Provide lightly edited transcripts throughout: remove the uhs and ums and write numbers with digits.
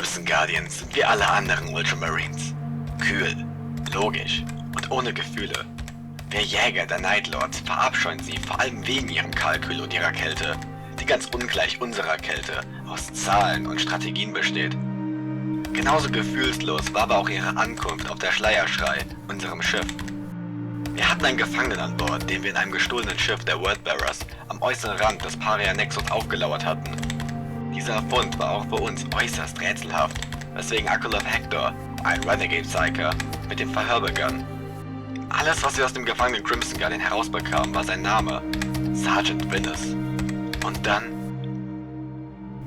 Crimson Guardians sind wie alle anderen Ultramarines. Kühl, logisch und ohne Gefühle. Wir Jäger der Nightlords verabscheuen sie vor allem wegen ihrem Kalkül und ihrer Kälte, die ganz ungleich unserer Kälte aus Zahlen und Strategien besteht. Genauso gefühlslos war aber auch ihre Ankunft auf der Schleierschrei, unserem Schiff. Wir hatten einen Gefangenen an Bord, den wir in einem gestohlenen Schiff der Worldbearers am äußeren Rand des Paria Nexus aufgelauert hatten. Dieser Fund war auch für uns äußerst rätselhaft, weswegen Akulov Hector, ein Renegade Psyker, mit dem Verhör begann. Alles, was wir aus dem gefangenen Crimson Guardian herausbekamen, war sein Name, Sergeant Vinnes. Und dann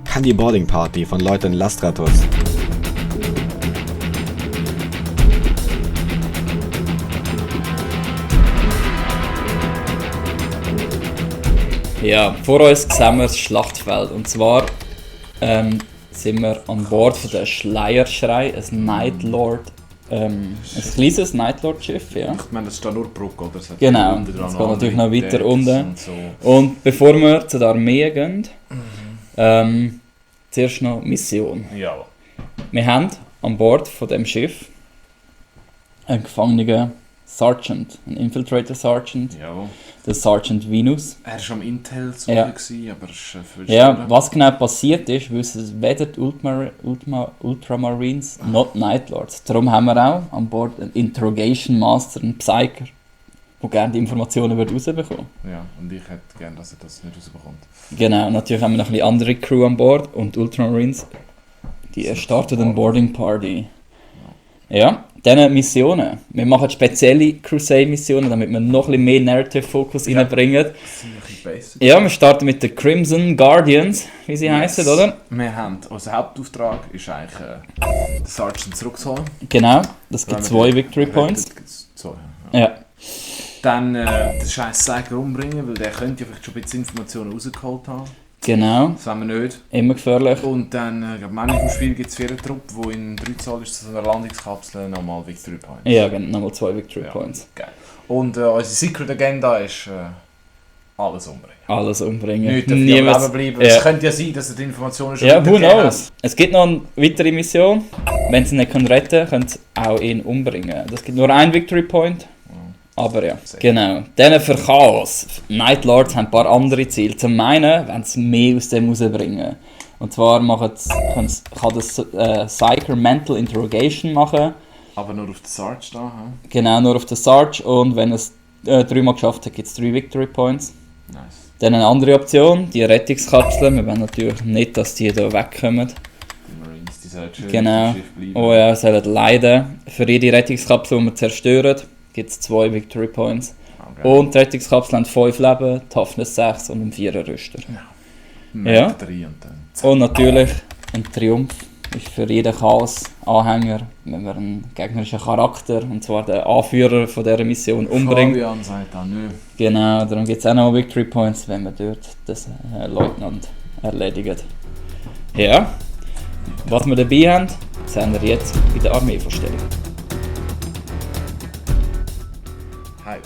kam die Boarding Party von Leutnant Lastratus. Ja, vor uns sehen wir das Schlachtfeld. Und zwar sind wir an Bord von der Schleierschrei, ein Nightlord, ein kleines Nightlord-Schiff, ja. Ich meine, das ist da nur die Brücke, oder? Genau, es geht natürlich noch weiter unten. Und bevor wir zu der Armee gehen, zuerst noch Mission. Ja. Wir haben an Bord von dem Schiff einen gefangenen Sergeant, einen Infiltrator Sergeant, Ja. der Sergeant Venus. Er war am Intel zu Ja. aber es ist viel Ja, was genau passiert ist, wissen weder die Ultramarines noch die Nightlords. Darum haben wir auch an Bord einen Interrogation Master, einen Psyker, der gerne die Informationen rausbekommen. Ja, und ich hätte gerne, dass er das nicht rausbekommt. Genau, natürlich haben wir noch ein bisschen andere Crew an Bord und die Ultramarines, die starten eine Boarding Party. Ja, diese Missionen. Wir machen spezielle Crusade-Missionen, damit wir noch ein bisschen mehr Narrative-Fokus reinbringen. Das sind ein bisschen basic. Ja, wir starten mit den Crimson Guardians, wie sie heißen, oder? Wir haben, unser Hauptauftrag ist eigentlich, den Sergeant zurückzuholen. Genau, das gibt 2 Victory Points. So, Ja. Dann den scheiß Psyker umbringen, weil der könnte ja vielleicht schon ein bisschen Informationen rausgeholt haben. Genau, Das wollen wir nicht. immer gefährlich. Und dann, ich glaube, am Ende des Spiels gibt es 4 Truppen, die in 3 Zahl ist, so einer Landungskapsel nochmal Victory Points. Ja, genau, nochmal 2 Victory Ja. Points. Geil. Und unsere Secret Agenda ist alles umbringen. Alles umbringen. Nicht dafür am Leben bleiben. Ja. Es könnte ja sein, dass er die Informationen schon Ja, who weitergegeben knows? Es gibt noch eine weitere Mission. Wenn sie ihn nicht retten können, können sie auch ihn umbringen. Das gibt nur einen Victory Point. Aber ja, genau. Dann für Chaos. Nightlords haben ein paar andere Ziele. Zum einen wollen sie mehr aus dem rausbringen. Und zwar kann das Psyker Mental Interrogation machen. Aber nur auf den Sarge da. Hm? Genau, nur auf den Sarge. Und wenn es 3-mal geschafft hat, gibt es 3 Victory Points. Nice. Dann eine andere Option, die Rettungskapseln. Wir wollen natürlich nicht, dass die hier wegkommen. Die Marines, die sollen schön Genau. auf dem Schiff bleiben. Oh ja, sollen leiden. Für jede Rettungskapsel, die wir zerstören, gibt es 2 Victory Points. Okay. Und die Rettungskapsel hat 5 Leben, Toughness 6 und einen 4er Rüster. Ja. 3 und dann. Und natürlich ein Triumph ist für jeden Chaos-Anhänger, wenn wir einen gegnerischen Charakter, und zwar den Anführer von dieser Mission, umbringen. Fabian sagt auch nicht. Genau, darum gibt es auch noch Victory Points, wenn wir dort das Leutnant erledigen. Ja, was wir dabei haben, sehen wir jetzt bei der Armeevorstellung. Hype.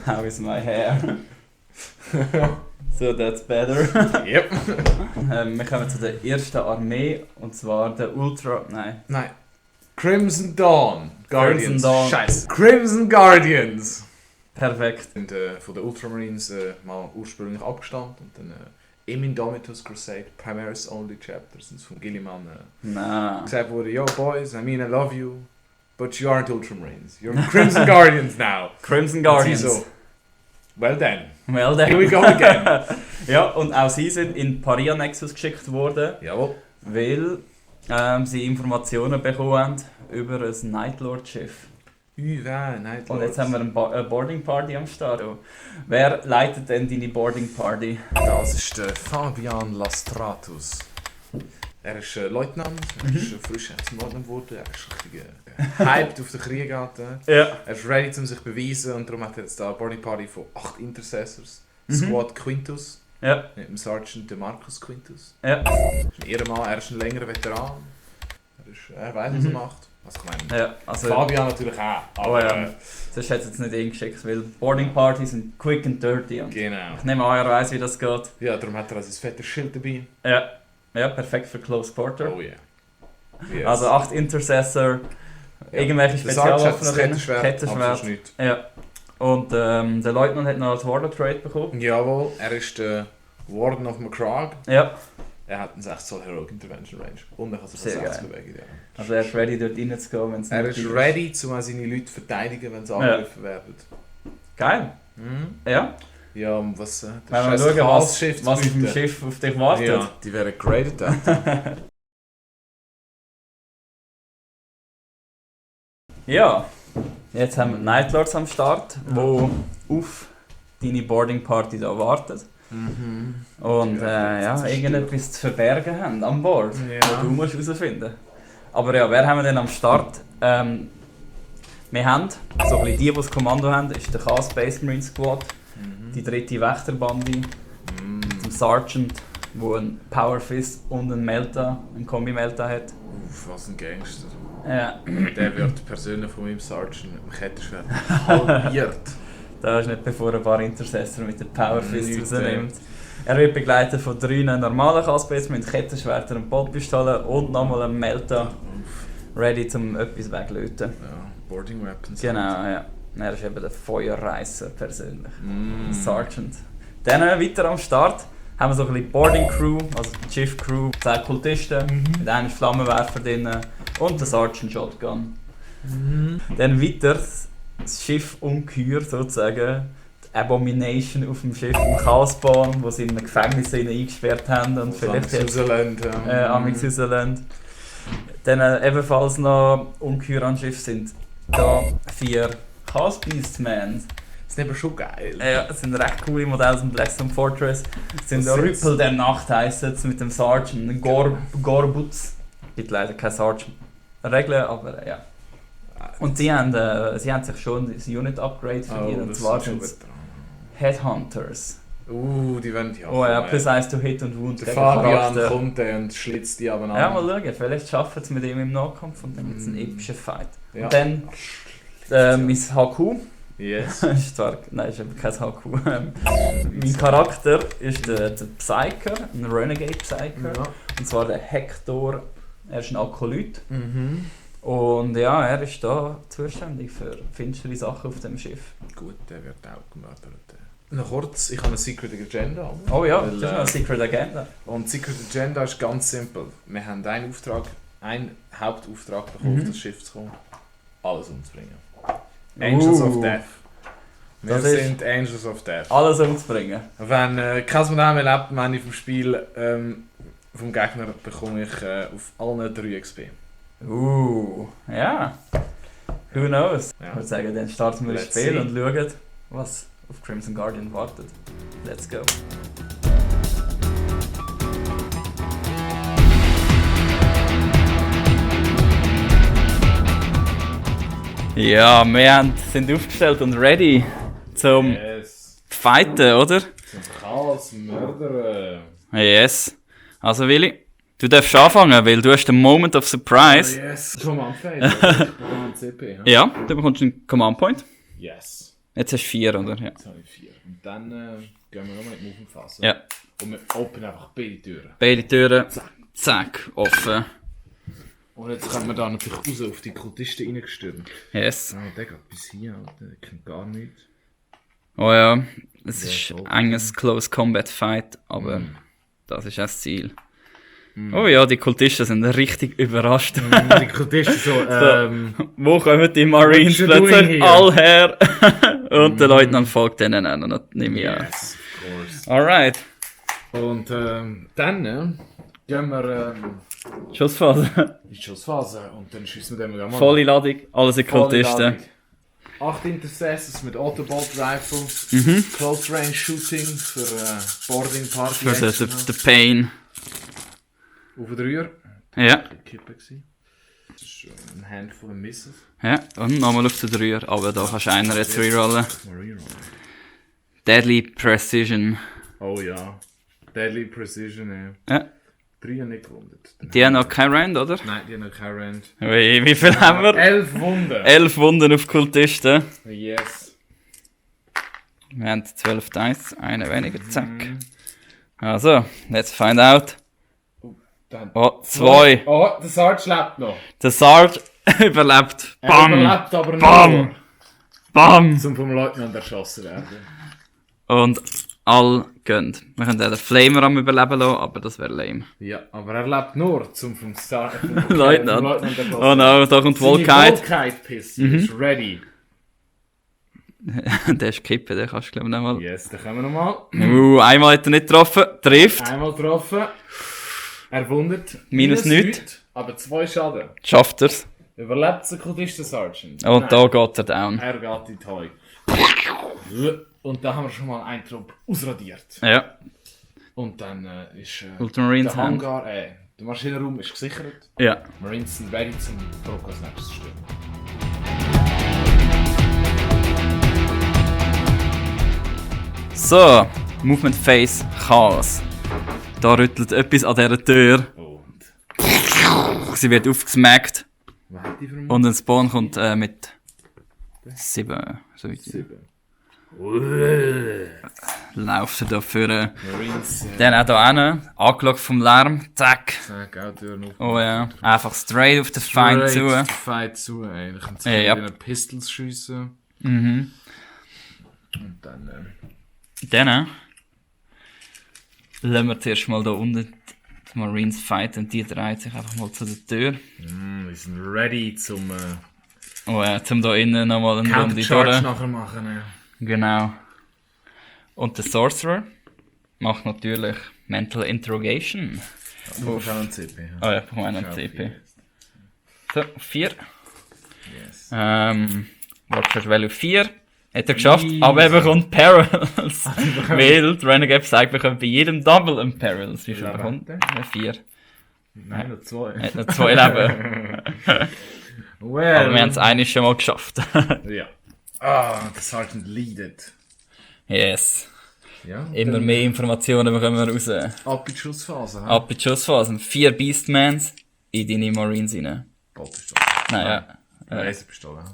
How is my hair? So, that's better. Yep. Wir kommen zu der ersten Armee, und zwar der Nein. Crimson Dawn. Guardians. Crimson Dawn. Scheiße. Crimson Guardians. Perfekt. Sind von den Ultramarines mal ursprünglich abgestammt und dann im Indomitus Crusade, Primaris Only Chapter, sind von Gilliman Nein. gesagt wurde, yo boys, I mean I love you, but you aren't Ultramarines. You're Crimson Guardians now. Crimson Und Guardians. sie so, well then. Well then. Here we go again. Ja, und auch sie sind in Paria Nexus geschickt worden, Jawohl. weil sie Informationen bekommen haben über ein Nightlord-Schiff. Nein, Und jetzt haben wir eine Boarding Party am Start. Wer leitet denn deine Boarding Party? Das ist der Fabian Lastratus. Er ist Leutnant, er ist frisch zum Leutnant geworden, er ist richtig hyped auf den Krieg. Ja. Er ist ready, um sich zu beweisen und darum hat er jetzt da eine Boarding Party von 8 Intercessors. Squad Quintus, Ja. mit dem Sergeant Marcus Quintus. Ja. Er ist ein Ehrenmann, er ist ein längerer Veteran. Er weiß, was er macht. Was ich meine. Ja, also, Fabian natürlich auch. oh ja. Sonst hätte es jetzt nicht hingeschickt, weil Boarding Parties sind quick and dirty. Und Genau. ich nehme an, er weiss, wie das geht. Ja, darum hat er also ein fettes Schild dabei. Ja. Ja, perfekt für Close Quarter. Oh yeah. Yes. Also 8 Intercessor, irgendwelche Der Sarge hat Spezialwaffen das drin. Kettenschwert, aber sonst nicht. Ja. Und der Leutnant hat noch als Warlord-Trade bekommen. Jawohl, er ist der Warden of Macragge. Ja. Er hat einen 6 Zoll Heroic Intervention Range. Und er kann sich Sehr von 6 geil. bewegen. Ja. Also er ist ready, dort reinzugehen, wenn es Er nötig ist ready, um seine Leute zu verteidigen, wenn sie angegriffen werden. Geil. Ja. Ja, und was... Wenn wir schauen, was auf dem Schiff auf dich wartet. Ja, die werden graded dann. Ja. Jetzt haben wir die Night Lords am Start, die auf deine Boarding Party da warten. Und irgendetwas zu verbergen haben an Bord, Ja. du musst herausfinden. Aber ja, wer haben wir denn am Start? Wir haben, so ein bisschen die das Kommando haben, ist der Chaos Space Marine Squad, die 3. Wächterbande, zum Sergeant, der einen Power Fist und einen Melta, einen Kombi-Melta hat. Uff, was ein Gangster. Ja. Der wird persönlich von meinem Sergeant mit dem Kettenschwert halbiert. Da ist nicht bevor ein paar Intercessor mit der Power Fist Nicht, rausnimmt. Er wird begleitet von 3 normalen Chaos-Space mit Kettenschwertern und Boltpistolen und nochmal einem Melta, ready zum etwas weglöten. Ja, Boarding Weapons. Genau, ja. Er ist eben der Feuerreisser persönlich. Sergeant. Dann weiter am Start haben wir so ein bisschen Boarding Crew, also die Schiff Crew, 10 Kultisten mit einem Flammenwerfer drin und der Sergeant Shotgun. Dann weiter das Schiff Ungeheuer sozusagen, die Abomination auf dem Schiff im Chaosbahn, wo sie in einem Gefängnis eingesperrt haben und vielleicht jetzt Amix rauslassen. Dann ebenfalls noch Ungeheuer am Schiff sind da 4 Chaos Beastmen. Das ist eben schon geil. Ja, es sind recht coole Modelle aus dem Blackstone Fortress. Es sind Was Rüppel sind's? der Nacht heisst es mit dem Sergeant, ein Gorbutz. Es gibt leider keine Sergeant-Regeln, aber ja. Und sie haben sich schon das Unit-Upgrade verdient, und zwar sind es Headhunters. Die wollen ja. Oh ja, plus 1 to Hit und Wound Der gegen Fabian Charakter. kommt und schlitzt die aber Ja, mal schauen, vielleicht schaffen sie es mit ihm im Nahkampf und dann gibt es einen epischen Fight. Ja. Und dann mein HQ. Yes. ist zwar, nein, ist eben kein HQ. Mein Charakter ist der Psyker, ein Renegade Psyker. Ja. Und zwar der Hector. Er ist ein Akolyt. Mhm. Und ja, er ist da zuständig für finstere Sachen auf dem Schiff. Gut, der wird auch gemördert. Noch kurz, ich habe eine Secret Agenda. Oh ja, Weil, das ist noch eine Secret Agenda. Und Secret Agenda ist ganz simpel. Wir haben einen Hauptauftrag bekommen, auf das Schiff zu kommen. Alles umzubringen. Angels of Death. Wir Das ist- sind Angels of Death. Alles umzubringen. Wenn kein Modell mehr lebt, am Ende vom Spiel vom Gegner bekomme ich auf allen 3 XP. Ja. Who knows? Ja. Ich würde sagen, dann starten wir das Let's Spiel see. und schauen, was auf Crimson Guardian wartet. Let's go. Ja, wir sind aufgestellt und ready zum Yes. Fighten, oder? Zum Chaos Mörder. Yes. Also Willi, du darfst anfangen, weil du hast den Moment of Surprise. Yes. Command Fail. Ich bekomme CP. Ja, du bekommst einen Command Point. Yes. Jetzt hast du 4, oder? Ja. Jetzt habe ich 4. Und dann gehen wir nochmal in die Movephase. Ja. Und wir open einfach beide Türen. Beide Türen, zack, offen. Und jetzt können wir da natürlich raus auf die Kultisten reingestürmt. Yes. Ah, der geht bis hier, Alter. Der kennt gar nichts. Oh ja, es Ja, ist voll. ein enges Close Combat Fight, aber das ist auch das Ziel. Oh ja, die Kultisten sind richtig überrascht. Die Kultisten so, Wo kommen die Marines What you doing plötzlich here? all her? Und der Leutnant folgt denen an, und nehme ich an. yes, of course. Alright, Und dann gehen wir Schussphase. in die Schussphase und dann schießen wir den mal. Volle Ladung, alle sind Kultisten. 8 Intercessors mit Autobolt Rifle, Close Range Shooting für Boarding Party. Für den Pain. Auf den Dreier. Ja, Das war Kippe. Das ist eine Handvoll Misses. ja, und nochmal auf den Dreier, aber da kannst du einer jetzt rerollen. Mal rerollen. Deadly Precision. Oh ja. Deadly Precision, ja. Ja, 3 nicht gewundet. die haben noch kein Rand, oder? Nein, die haben noch kein Rand. Ui, wie viel haben wir? 11 Wunden. 11 Wunden auf Kultisten. Yes. Wir haben 12 Dice, eine weniger, zack. Also, let's find out. Dann Oh, 2. Oh, der Sarge lebt noch. Der Sarge überlebt. Er Bam! überlebt aber Bam! nur, Bam! zum vom Leutnant erschossen werden. Und all gönnt. Wir können den Flamer am Überleben lassen, aber das wäre lame. Ja, aber er lebt nur zum vom Leutnant. erschossen Oh no, da kommt Seine Volkheit. Volkheit-Piste ist ready. Der ist kippen, den kannst du glaube ich nicht mal. Yes, dann kommen wir nochmal. Einmal hat er nicht getroffen. Trifft. Einmal getroffen. Er wundert. Minus nichts. Aber 2 Schaden. Schafft er's. Überlebt der Kultist der Sergeant. Und Nein, da geht er down. er geht in die Heu. Und da haben wir schon mal einen Trupp ausradiert. Ja. Und dann ist Ultramarines der Hangar, der Maschinenraum ist gesichert. Ja. Marines sind ready zum Druck als nächstes zu stellen. So. Movement Phase Chaos. Da rüttelt etwas an dieser Tür. Und Sie wird aufgesmackt. was hat die für einen Und ein Spawn kommt mit 7. So weit. 7? Läuft er da für. Marines. Dann auch da hin. Angelockt vom Lärm. Zack. Sag auch Türen auf. Oh ja. Einfach straight auf den Feind zu. Feind zu, ey. Da können Ja, ja. sie mit Pistols schiessen. Mhm. Und dann, Dann lassen wir zuerst mal da unten die Marines fighten und die dreht sich einfach mal zu der Tür. wir sind ready zum Oh ja, zum da innen nochmal eine Runde Counter-Charge durch. nachher machen. Ja. Genau. Und der Sorcerer macht natürlich Mental Interrogation. Du brauchst auch einen CP. Ja. Oh ja, ich brauche einen CP. So, 4. Yes. Watcher Value 4. Hat er geschafft, Easy. aber er bekommt Perils. Weil die Renegade sagt, wir können bei jedem Double ein Perils. Wie viel Leben bekommt hat er? 4. Nein, noch 2. Er hat noch 2 Leben. Well. Aber wir haben es eigentlich schon mal geschafft. Ja. Ah, der Sergeant leadet. Yes. Ja. Immer mehr Informationen bekommen wir raus. Ab in die Schussphase. hä? Ab in die Schussphase. 4 Beastmans in deine Marines rein. Ballpistole. Nein, ja. Laserpistole.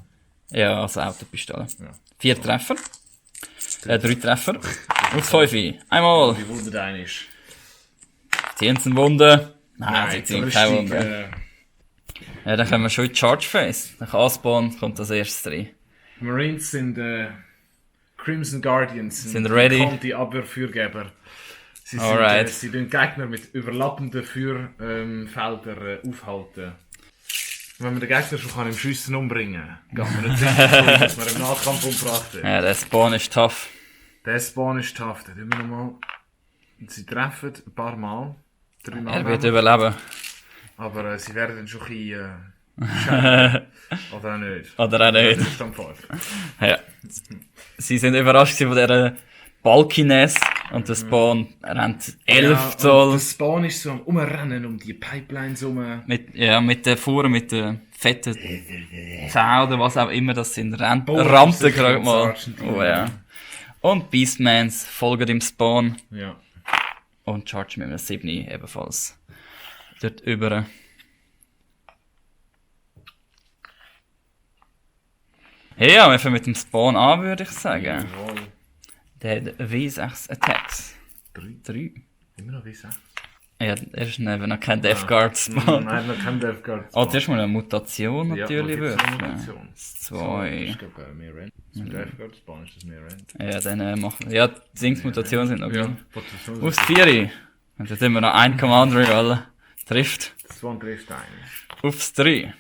hä? Ja, also Autopistole. Ja. 4 Treffer. 3 Treffer. Und 5. Einmal. Wie wundert einer ist. Ziehen sie eine Wunde. Nein, sie ziehen richtig, keine Wunde. Ja, dann können wir schon in die Charge Phase. Der K-Spawn kommt als erstes rein. Marines sind Crimson Guardians. Sind ready. Die Abwehrfeuergeber. Sie Alright. sie den Gegner mit überlappenden Feuerfeldern aufhalten. Wenn man den Gegner schon kann im Schiessen umbringen kann, geht man nicht sicher, dass man im Nahkampf umgebracht wird. Ja, der Spawn ist tough. Der Spawn ist tough. Den tun wir nochmal. Sie treffen ein paar Mal. 3 Mal. Er wird überleben. Aber sie werden dann schon ein bisschen schäden. Oder auch nicht. Oder auch nicht. Das ist dann 5. Ja. Sie sind überrascht von dieser Balkiness und der Spawn rennt 11 Zoll. Der Spawn ist so am Umrennen um die Pipelines rum. Mit den Fuhren, mit den fetten Zähnen oder was auch immer das sind. Boah, Rammten sicher, gerade mal. Sergeant. Oh ja. Und Beastmans folgen dem Spawn. Ja. Und Charge mit einem 7 ebenfalls. Dort über. Hey, ja, wir fangen mit dem Spawn an, würde ich sagen. Jawohl. Der hat W6 Attacks. 3. Immer noch wie 6. Ja, er ist eben noch kein Death Guard Spawn. Nein, noch kein Death Guard. Oh, zuerst mal eine Mutation natürlich Ja, würfeln. Mutation. 2. Ich glaube, mehr Rand. Zum Death Guard Spawn ist das mehr Rand. Ja, dann machen wir. Ja, die Dings-Mutationen sind noch gut. Potenzial. Aufs 4. Und jetzt sind wir noch ein Commander alle. Trifft. Spawn trifft einen. Aufs 3.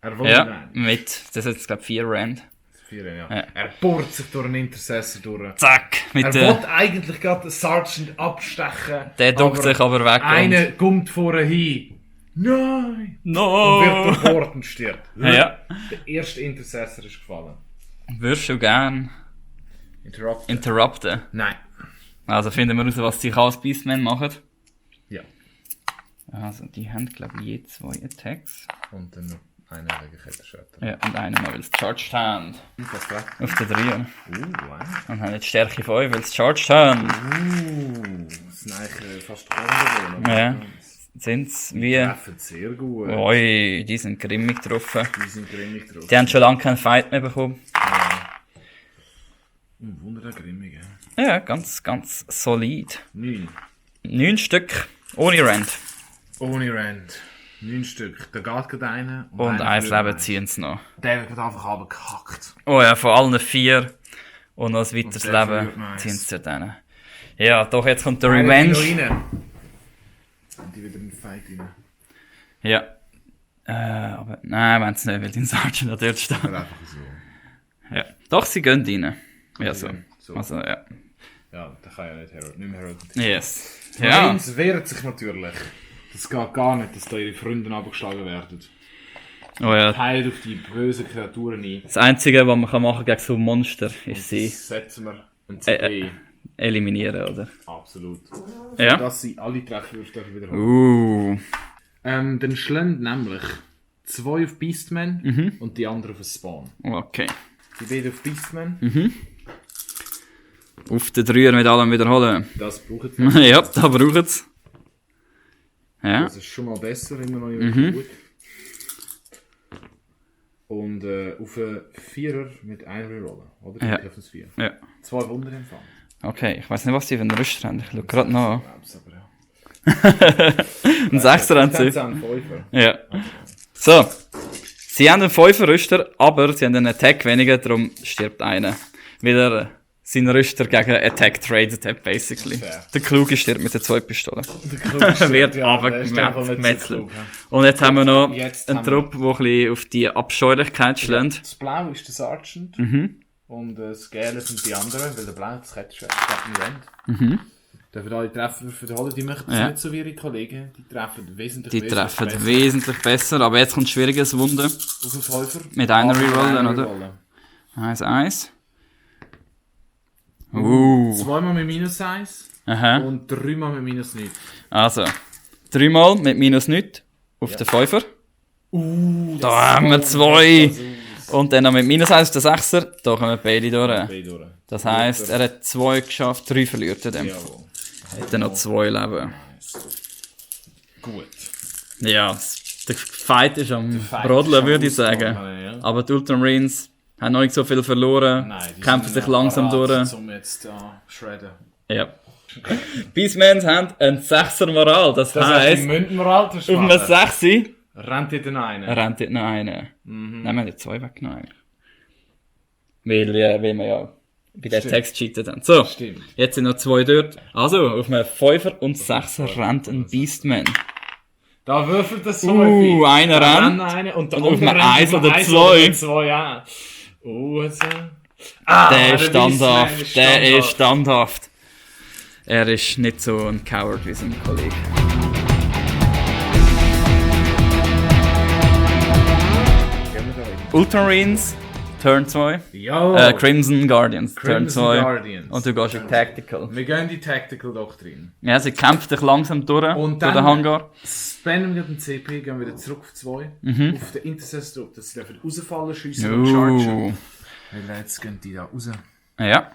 Er wohnt Ja, einen. mit. Das ist jetzt, glaube ich, 4 Rand. 4, ja. Ja. Er bohrt sich durch einen Intercessor durch. Zack! Mit Er der. will eigentlich gerade den Sergeant abstechen. Der duckt sich aber weg. Einer kommt vorher hin. Nein! No! Und wird durchbohrt und stirbt. Ja. Der erste Intercessor ist gefallen. Würdest du gern interrupten? Nein. Also finden wir raus, was die Chaos Beastmen machen. Ja. Also, die haben, glaube ich, je 2 Attacks. Und dann noch einer wegen Kettenschwerter. Ja, und einer noch, weil es charged haben. Was da? Auf der 3. Wow. Und haben jetzt Stärke 5, weil es charged haben. Das sind eigentlich fast Kombo. Ja. Sind's wie. Treffen sehr gut. Oi, die sind grimmig getroffen. Die sind grimmig drauf. Die haben schon lange keinen Fight mehr bekommen. Wunder grimmig, Ja, ganz solid. 9. 9 Stück. Ohne Rand. Ohne Rand. 9 Stück. Da geht gerade einer. Und eins Leben ziehen sie noch. Der wird gerade einfach runtergehackt. Oh ja, von allen 4. Und noch ein weiteres Und der Leben verliert noch eins. ziehen sie dann. Ja, doch, jetzt kommt der Einer Revenge. geht noch rein. Und die wieder in den Fight rein. Ja. Aber nein, wenn es nicht, weil dein Sergeant noch dort steht. Oder einfach so. Ja. Doch, sie gehen rein. Ja, so. So. Also, ja. Ja, der kann ja nicht mehr Herald. Yes. Die Ja. Marines wehren sich natürlich. Das geht gar nicht, dass da ihre Freunde abgeschlagen werden. Oh ja. Teilt auf die bösen Kreaturen ein. Das Einzige, was man machen gegen so Monster, ist sie Das setzen wir ein CP. eliminieren, oder? Absolut. Ja. Dass sie alle Trefferwürfe wiederholen. Dann schlagen nämlich 2 auf Beastman und die andere auf den Spawn. Okay. Die beiden auf Beastman, Auf den Dreier mit allem wiederholen. das brauchen sie. Ja, da brauchen sie. Ja. Das ist schon mal besser, immer noch nicht gut. Und auf einen Vierer mit einem Rerollen, oder? Ja. Auf das 4. Ja. 2 Wunder empfangen. Okay, ich weiß nicht, was sie für einen Rüster haben. Ich schaue gerade nach. Aber ja. Ein 6er haben sie. 5er. Ja. So. Sie haben einen 5er Rüster, aber sie haben einen Attack weniger, darum stirbt einer. Weil er seinen Rüster gegen Attack traded hat, basically. Fair. Der Kluge stirbt mit den 2 Pistolen. Der Wird der ist einfach nicht so abgemetzelt. klug, ja. Und jetzt haben wir noch Jetzt einen haben wir- Trupp, der ein bisschen auf die Abscheulichkeit schlägt. Das Blau ist der Sergeant. Und das Gelbe sind die anderen, weil der Blau das Ketchup nicht rennt. Dürfen alle Treffer wiederholen, die möchten es Ja. nicht so wie ihre Kollegen. Die treffen wesentlich Die besser. treffen wesentlich besser, aber jetzt kommt schwieriges Wunder. Auf den Fünfer. Mit einer Aber Rerollen, oder? Rerollen. 1-1. Zweimal mit minus 1 Aha. und 3-mal mit minus 9. Also, 3-mal mit minus nichts auf den 5er. Da haben wir 2. Und dann noch mit minus 1 auf den 6er. Da kommen beide durch. Das heisst, er hat 2 geschafft, 3 verliert er dem. Jawohl. Hat er noch 2 Leben. Gut. Ja, der Fight ist am Brodeln, würde ich sagen. Ja. Aber die Ultramarines haben noch nicht so viel verloren. Nein, die Kämpfen sind sich langsam parat, durch. Um jetzt shredden. Ja. Beastmans haben einen 6er Moral. Das heisst, münden wir halt auf einem 6 rennt ihr den einen. rennt dort noch einer. Nein, wir haben die 2 weggenommen. Weil wir ja bei den Text cheatet haben. So, Stimmt. jetzt sind noch 2 dort. Also, auf einem 5er und 6er rennt ein Beastman. Da würfelt das so einer rennt. Eine, und, Und auf einem 1 oder 2. 2, ja. Also. Der ist standhaft. Der ist standhaft. Er ist nicht so ein Coward wie sein Kollege. Ultramarines, Turn 2. Ja. Crimson Guardians, Turn Crimson 2. Guardians. Und du gehst auf Tactical. Wir gehen die Tactical Doktrin. Ja, sie kämpft sich langsam durch, Und durch dann- den Hangar. Spannen wir den CP, gehen wieder zurück auf 2. Auf den Intercessor, dass sie dürfen rausfallen, schiessen und chargen. Weil jetzt gehen die da raus. Ja.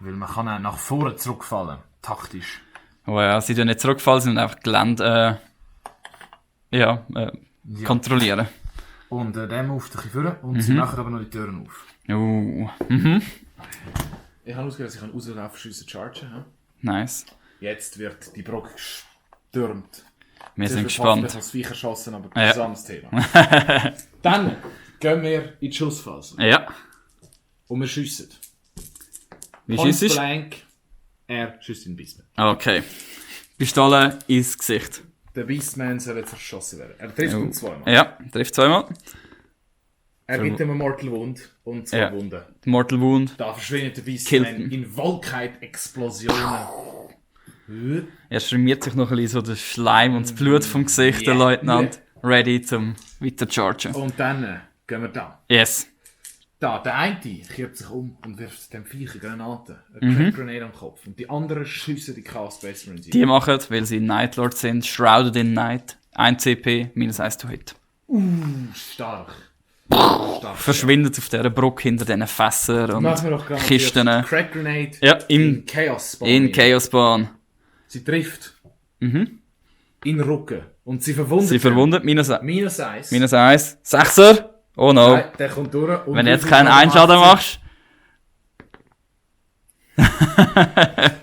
Weil man kann auch nach vorne zurückfallen. Taktisch. Oh ja, sie tun nicht zurückfallen, sie müssen einfach Gelände kontrollieren. Und der moved ein bisschen vor und sie machen aber noch die Türen auf. Ich habe ausgehört, sie können rauslaufen, schiessen, chargen. Ja? Nice. Jetzt wird die Brücke gestürmt. Wir sind Ich habe gespannt. das Viech erschossen, aber Ja. das ist ein anderes Thema. Dann gehen wir in die Schussphase. Ja. Und wir schiessen. Wie Point schießt du? blank, er schießt in den Beastman. Okay. Pistole ins Gesicht. Der Beastman soll jetzt erschossen werden. Er trifft ihn zweimal. Ja, trifft 2-mal. Er gibt ihm eine Mortal Wound und 2 Ja. Wunden. Mortal Wound. Da verschwindet der Killt Beastman ihn. in Wolkheit-Explosionen. Er schmiert sich noch ein bisschen so den Schleim und das Blut vom Gesicht, der Leutnant. Ready zum weiterchargen. Und dann gehen wir da. Yes. Da, der eine kehrt sich um und wirft dem Viech eine Granate. Eine Granate am Kopf. Und die anderen schiessen die Chaos Space Marines. Die machen, weil sie Night Lords sind, Shrouded in Night. 1 CP, minus 1 to hit. Stark. Stark. Verschwindet auf dieser Brücke hinter diesen Fässern und Machen wir doch gerade Kisten. Crack Grenade Ja, in Chaos Spawn. in Chaos Bahn. Sie trifft. In den Rücken. Und sie verwundet. Sie ihn. verwundet, minus 1. Minus 1. Minus 1. 6er. Oh no. Nein, der kommt durch. Und Wenn du jetzt wie viel keinen Einschaden macht machst.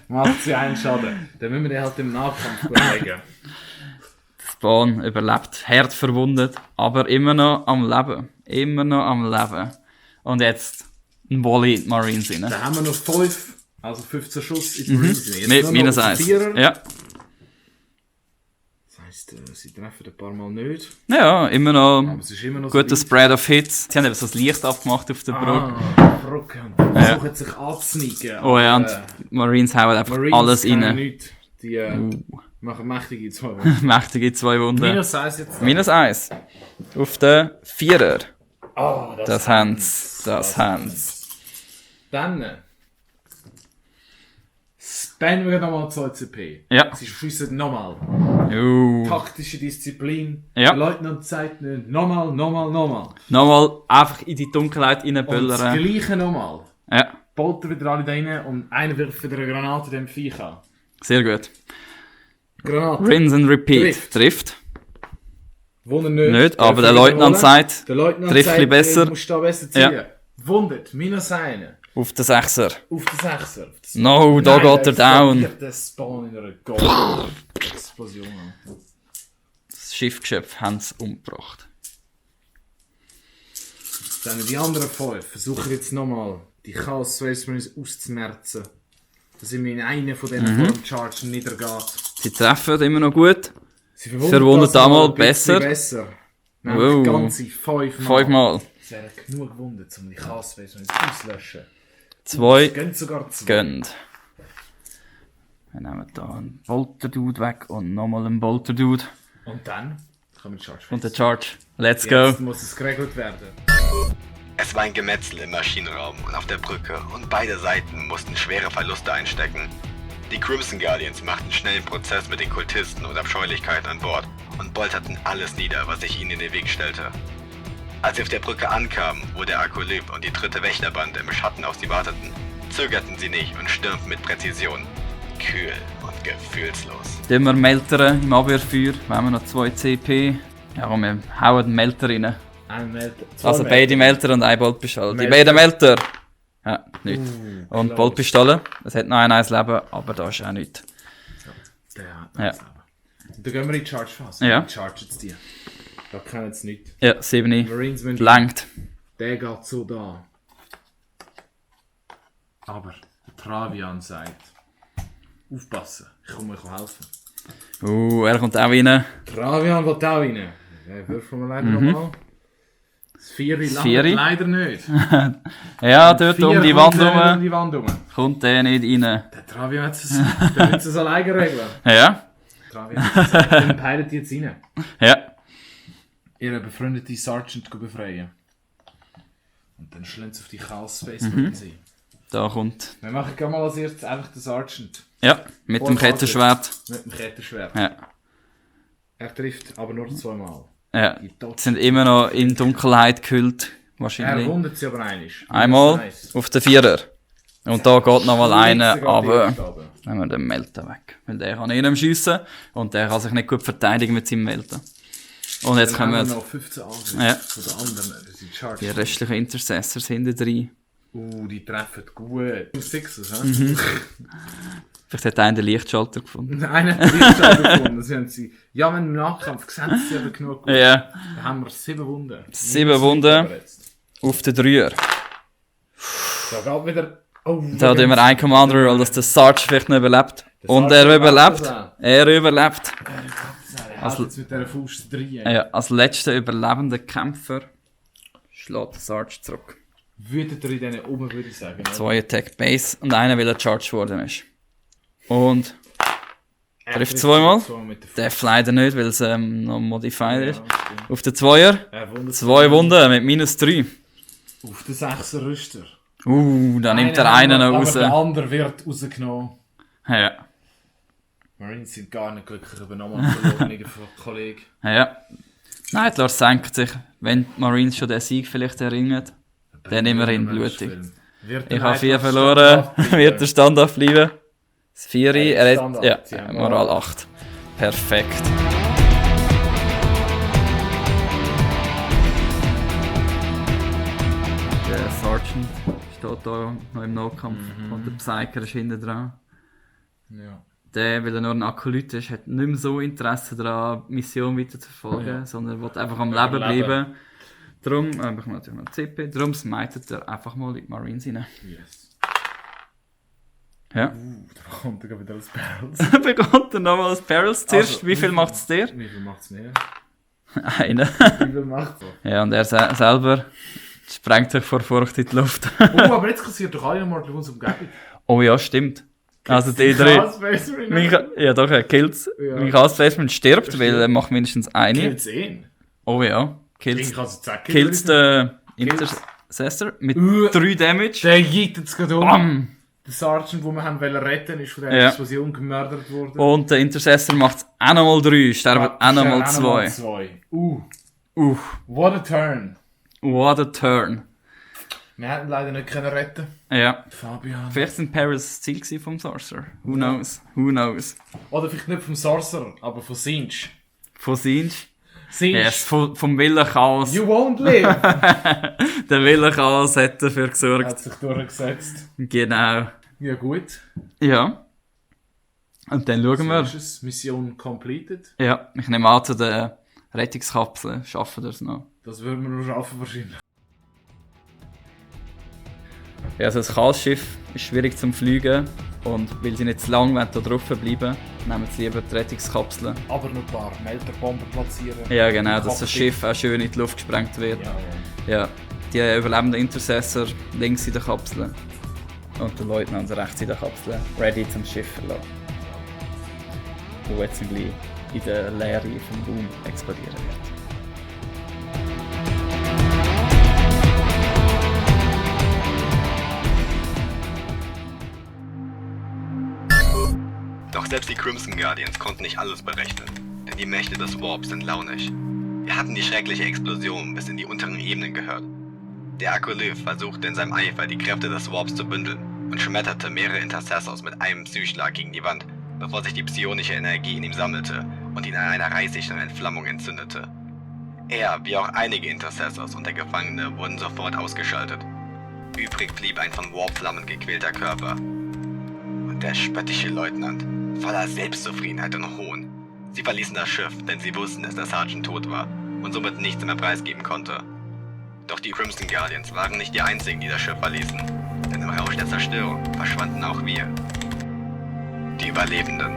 Macht sie einen Schaden. Dann müssen wir den halt im Nahkampf überlegen. Spawn überlebt, hart verwundet, aber immer noch am Leben. Immer noch am Leben. Und jetzt ein Volley in die Marines rein. Dann haben wir noch 5, also 15 Schuss in die Marines rein. Mit minus 1. Ja. Das heisst, sie treffen ein paar Mal nicht. Ja, immer noch Aber es ist immer noch guter so Spread of Hits. Sie haben eben so das Licht abgemacht auf der Brücke. Brücke. Und versuchen sich anzusneaken. Oh ja, und die Marines hauen einfach Marines alles können rein. nichts. Die machen mächtige 2 Wunden. Mächtige 2 Wunden. Minus 1 jetzt. Minus 1. Auf den 4er. Oh, Das haben's. Das haben's. Dann spannen wir nochmal 2 CP. Ja. Sie schiessen nochmal. Taktische Disziplin. Ja. Der Leutnant sagt nicht nochmal. Nochmal einfach in die Dunkelheit Und das reinböllern. Gleiche nochmal. Ja, Bolter wieder alle da rein und einer wirft wieder eine Granate dem Viech an. sehr gut. Granate. Rinse and repeat. Trifft. Wunder nicht. Nicht, aber der Darf ich Leutnant wiederholen? sagt, Der Leutnant trifft sagt, ein besser. Du musst da besser ziehen. Ja. Wundert. Minus 1. auf den 6er. Auf den 6er. No, da geht er down. Der Spawn in einer Gold-Explosion. Das Schiffgeschöpf haben sie umgebracht. Dann die anderen 5 versuchen jetzt nochmal die Chaos Space Marines auszumerzen. Dass ihm in einen von diesen vor dem Charge niedergeht. Sie treffen immer noch gut. Sie Verwundet das einmal ein bisschen besser. Nämlich Wow. ganze 5 Mal. 5 Mal. Es wären genug gewundet, um die Chaos Space Marines auszulöschen. 2 Es gehen sogar 2. gönnt. Wir nehmen hier einen Bolter-Dude weg und nochmal einen Bolter-Dude. Und dann kommen die Charge. Und der Charge. Let's go. Jetzt muss es geregelt werden. Es war ein Gemetzel im Maschinenraum und auf der Brücke und beide Seiten mussten schwere Verluste einstecken. Die Crimson Guardians machten schnell einen Prozess mit den Kultisten und Abscheulichkeit an Bord und bolterten alles nieder, was sich ihnen in den Weg stellte. Als sie auf der Brücke ankamen, wo der Akolyp und die 3. Wächterbande im Schatten auf sie warteten, zögerten sie nicht und stürmten mit Präzision. Kühl und gefühlslos. Tun wir Meltern im Abwehrfeuer. Wir haben noch 2 CP. Ja, komm, wir hauen den Melter rein. Ein Melter. 2 Also beide Melter und ein Boltpistole. Die Melter. beiden Melter. Ja, nichts. Und close. Boltpistole. Es hat noch ein Leben, aber da ist auch nichts. Ja. Ja. Dann gehen wir in die Charge-Phase. Ja. Charge jetzt die. Da kennen sie nicht. Ja, 7. Marines müssen... Langt. Der geht so da. Aber der Travian sagt... Aufpassen, ich komme euch helfen. Er kommt auch rein. Travian will auch rein. Würfeln wir leider nochmal. Das 4 Vieri? leider nicht. Ja, dort um die Wand Um rum. die Wand rum. Kommt der nicht rein. Der Travian hat es... Der wird es alleine regeln. Ja. Travian hat es gesagt, dann peilt jetzt rein. Ja. Ihre befreundete Sergeant befreien. Und dann schlagen sie auf die Chaos Space Marines ein. Da kommt. Wir machen gleich mal als erstes einfach den Sergeant. Ja, mit dem Kettenschwert. Mit dem Kettenschwert. Ja. Er trifft aber nur 2 Mal. Ja. Die Tot- Sind immer noch in Dunkelheit gehüllt. Er Wahrscheinlich. wundert sie aber einig. Einmal auf den 4er. Und da geht noch mal einer, aber Aber nehmen wir den Melter weg. Weil der kann ihn schiessen und der kann sich nicht gut verteidigen mit seinem Melter. Und jetzt dann haben kommen wir noch 15 Angriffe Ja. von den anderen. Das sind Charge. die restlichen Intercessors hinten drin. Die treffen gut. Sixes, hä? Vielleicht hat einer den Lichtschalter gefunden. Einer hat die Lichtschalter gefunden. Sie haben sie... Ja, wenn im Nahkampf sehen sie aber genug gut. Ja, Dann haben wir 7 Wunden. 7 Wunden auf den 3er. Da geht wieder... Oh, Da tun wir einen Commander Roll, dass der Sarge vielleicht noch überlebt. Und Sarge er überlebt. überlebt das auch. Er überlebt. Er hat jetzt mit dieser Faust 3. Ja, als letzter überlebender Kämpfer schlägt der Sarge zurück. Wütet er in denen oben, würde ich sagen. 2 Attack Base und einer, weil er charged worden ist. Und Er trifft 2 Mal. mit der Faust. Darf leider nicht, weil es noch Modified ist. Ja, stimmt. Auf den 2er. Er wundert 2 Wunden mit minus 3. Auf den 6er Rüster. Da nimmt er einen noch raus. Aber der andere wird rausgenommen. Ja. Marines sind gar nicht glücklich über nochmal einen verlorenen Kollegen. Ja. Nightlord senkt sich, wenn die Marines schon den Sieg vielleicht erringen. Dann immerhin blutig. Ich habe 4 verloren. Wird der Standard bleiben? Das 4, er hat, ja, Moral 8. Perfekt. Der Sergeant steht da noch im Nahkampf und der Psyker ist hinten dran. Ja. der, weil er nur ein Akolyt ist, hat nicht mehr so Interesse daran, die Mission weiter zu verfolgen, Ja. sondern will einfach am Leben bleiben. Darum habe ich natürlich noch CP, darum smitet er einfach mal in die Marines rein. Yes. Ja. Da kommt er wieder als Barrels. Bekommt er nochmal als Perils zuerst. Also, wie viel macht es dir? Wie viel macht es mehr? Einen. Wie viel macht es? Ja, und er selber sprengt sich vor Furcht in die Luft. Oh, aber jetzt kassiert doch alle Mord auf uns Umgebung. Oh ja, stimmt. Also die drei. Killt Ja doch, er killt. Ja. Michael Spaceman stirbt, weil er macht mindestens eine. es ihn? Oh ja. Ich Killt kann es zack. den Intercessor mit 3 Damage. Der jagt es gerade um. Bam! Der Sergeant, den wir haben retten, ist von der Ja. Explosion gemördert worden. Und der Intercessor macht auch nochmal 3, sterben auch nochmal 2. 2. What a turn. What a turn. Wir hätten leider nicht können retten. Ja. Fabian. Vielleicht sind Paris das Ziel gewesen vom Sorcerer. Who knows? Who knows? Oder vielleicht nicht vom Sorcerer, aber von Sinch. Von Sinch? Sinch. Yes, vom Willen Chaos. You won't live. Der Willen Chaos hat dafür gesorgt. Hat sich durchgesetzt. Genau. Ja gut. Ja. Und dann schauen So wir. ist es. Mission completed. Ja, ich nehme an, zu den Rettungskapseln schaffen wir es noch. Das würden wir nur schaffen wahrscheinlich. Ja, also das Chaos-Schiff ist schwierig zum Fliegen und weil sie nicht zu lange da drauf bleiben, nehmen sie lieber die Rettungskapseln. Aber noch ein paar Melterbomben platzieren. Ja genau, dass das Cockpit. Schiff auch schön in die Luft gesprengt wird. Ja. Ja, die überlebenden Intercessor links in der Kapsel und der Leutnant rechts in der Kapsel, ready zum Schiff verlassen. Wo jetzt gleich in der Leere vom Boom explodieren wird. Doch selbst die Crimson Guardians konnten nicht alles berechnen, denn die Mächte des Warps sind launig. Wir hatten die schreckliche Explosion bis in die unteren Ebenen gehört. Der Akolyph versuchte in seinem Eifer die Kräfte des Warps zu bündeln und schmetterte mehrere Intercessors mit einem Psyschlag gegen die Wand, bevor sich die psionische Energie in ihm sammelte und ihn an einer reißenden Entflammung entzündete. Er, wie auch einige Intercessors und der Gefangene, wurden sofort ausgeschaltet. Übrig blieb ein von Warpflammen gequälter Körper. Und der spöttische Leutnant, voller Selbstzufriedenheit und Hohn. Sie verließen das Schiff, denn sie wussten, dass der Sergeant tot war und somit nichts mehr preisgeben konnte. Doch die Crimson Guardians waren nicht die einzigen, die das Schiff verließen, denn im Rausch der Zerstörung verschwanden auch wir. Die Überlebenden.